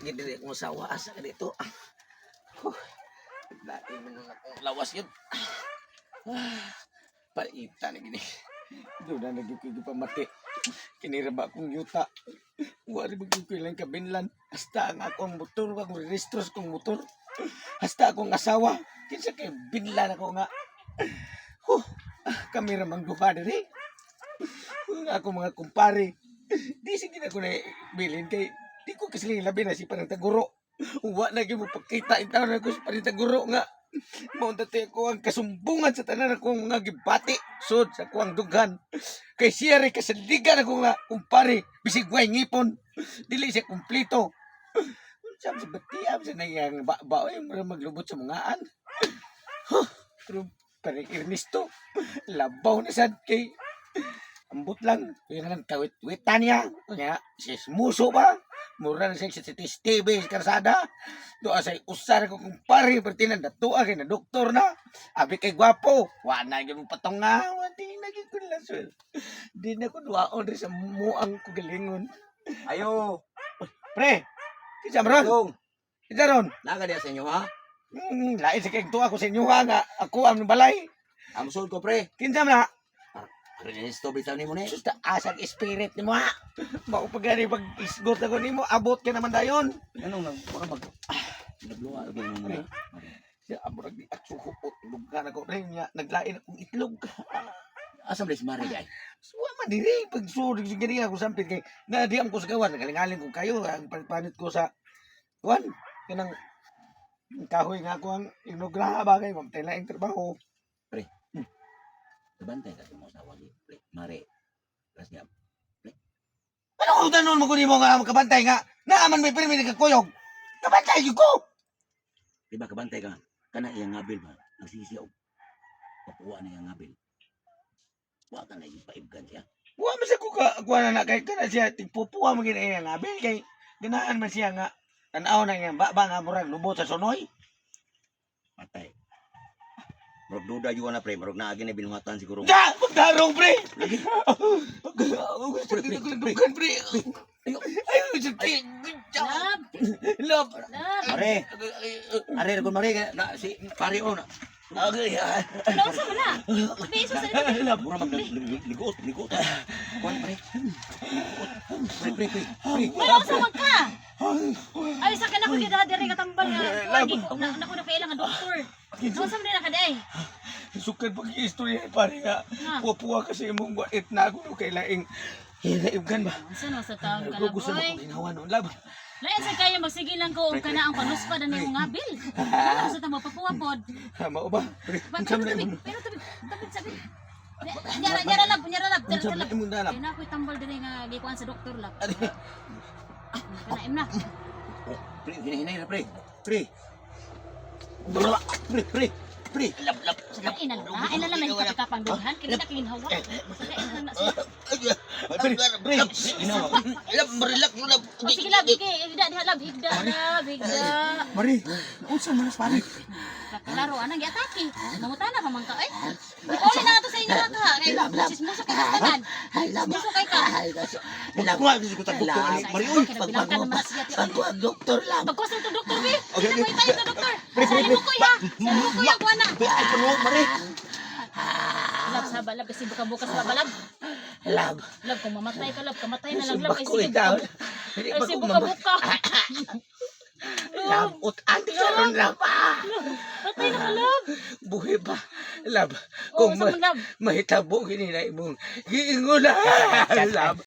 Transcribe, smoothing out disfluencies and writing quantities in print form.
Gid diri akong asawa, asa ka dito. Huh. Lain man nung akong lawas yun. Ah, paita na gini. Doon na naging pamati. Kinira ba akong yuta? Wari ba ko lang kabinlan? Hasta ang akong motor, akong rehistro sa akong motor. Hasta akong asawa. Kinsa kay binlan ako nga. Huh, kami ra mang duha diri. Ang ako mga kumpare. Di sige na ko na bilin kay di ko kasi labi na si Panitaguro. Wa na gyud mo pakita in taon ako si Panitaguro nga. Mao dati ako ang kasumbungan sa tanan akong mga gibati sud sa akuang dughan. Kay siya rin kasandigan ako nga kumpare bisig way ngipon. Dili siya kumpleto. Unsa man sa batiam sa nangiyang ba oy mura maglubot sa mungaan. Huh, pero pare Ernesto, labaw na sad kay ambot lang. Kaya lang kawit-witan niya. Kaya sismuso ba? Mura na siya sa TV sa karsada. Doa sa usar ko kumpare, pertinan datua kay na doktor na. Abi kay gwapo. Wa na gyud mo patong nga. Wa di na gyud ko lasol. Di na ko duwaon ri sa muang ko galingon. Ayo, Pre, kinsa man ron? Dong, Kinsa ron? naga diya sa inyo ha? Lain sa kay tuwa ko sa inyo ha nga ako ang balay. Amsol ko pre. Kinsa man na? Ernesto bitaw nimo ni. Sus, asang spirit nimo ha. Mao pa gani pag isgot ako nimo, abot ka naman dayon. Anong nang mura mag nagluwa gyud mo na. Siya amo rag at suhupot lugar ako rin niya naglain akong itlog. Asa man si Mari ay? Suwa man diri pag suod sa gani ako sampit kay nadiam ko sa gawas, nagalingaling ko kayo ang panit ko sa kuan kanang kahoy nga ako ang inugraha ba kay mamtay laing trabaho. Kabantay ka mo sa wali pre. Mari. Ras niya. Ano kung tanon mo kunin mo nga makabantay nga naaman may pirmi nagkakuyog. Kabantay gyud ko. Di ba kabantay ka? Kana iyang ngabil ba? Nagsisi og papuwa na iyang ngabil. Wa ka na ipaibgan siya. Wa man sa ko ka kuan na kay kana siya tigpupuwa man gid ang abil kay ganahan man siya nga tan-aw na iyang baba nga murag lubot sa sunoy. Patay. Murag duda yun na pre, murag naagi na binuhatan siguro. Da! Pagdarong, pre! Gusto Pre, ko pre, ng dugan, pre. Ay, sakit. Love, Love. love. Mare, are ko mare na si pare o na. Okay. Ano sa man na? Bi sa sa Love. Mura mag ligot, ligot. Kuan pre. Pre, pre, pre. Pre. Wala sa man ka. Ay sa kana ko gid diri ka tambal nga. Kuan gi na na ko na kailangan doktor. Ano sa man na ka day? Sukad pag istorya, pare nga. Nga. Puwa-puwa kasi imong wait na ako no kay laing hinaibgan ba? Unsa no sa taon ka na Gusto mo boy? kong ginawa noon, love. Lain sa kayo magsige lang ko og kana ang panuspa na nimong ngabil. Ano sa tamo papuwa pod. Ha, mao ba? Pero Unsa man tubig, imong- pero tubig, tubig sabi. Nyara nyara lab, nyara lab, Unsa nyara man lab. imong dalab? Kaya na ako'y tambal diri nga gikuan sa doktor lab. Kana im na. Oh, pre, hinahinay na pre. Pre. Pre, pre, pre. Love, love. Lain na lang. Lain na lang may kapikapang dughan. Kini na kilinhawa. Lain na lang na siya. Pre, pre. Ginawa. Love, relax, love. O sige lab, sige. Higda diha lab, higda lab, higda. Mari, unsa man pare? Klaro anang giatake. Nangutana pa man ka ay. Uli na ato sa inyo ha ka. Kay sismuso kay sa tanan. Sismuso kay ka. Kuha ko ta doktor ani. Mari oy. Pagbago pa. Doktor lang. Pagkuha sa doktor be. Okay, Kita okay. ko tayo sa doktor. Sa limo ko ya. Sa limo ko ya kuha na. Pre, ay puno, mari. Lab sa balab kasi buka bukas pa balab. Love. Lab kung mamatay ka lab, kamatay na lang lab. Ay Ko sige. ikaw. Ay sige buka buka. Love, ut-an ka ron, love. Ah. Patay na ka lab. Buhi pa. Love, Oh, kung sa man lab. mahitabo kini na imong giingon na. Love.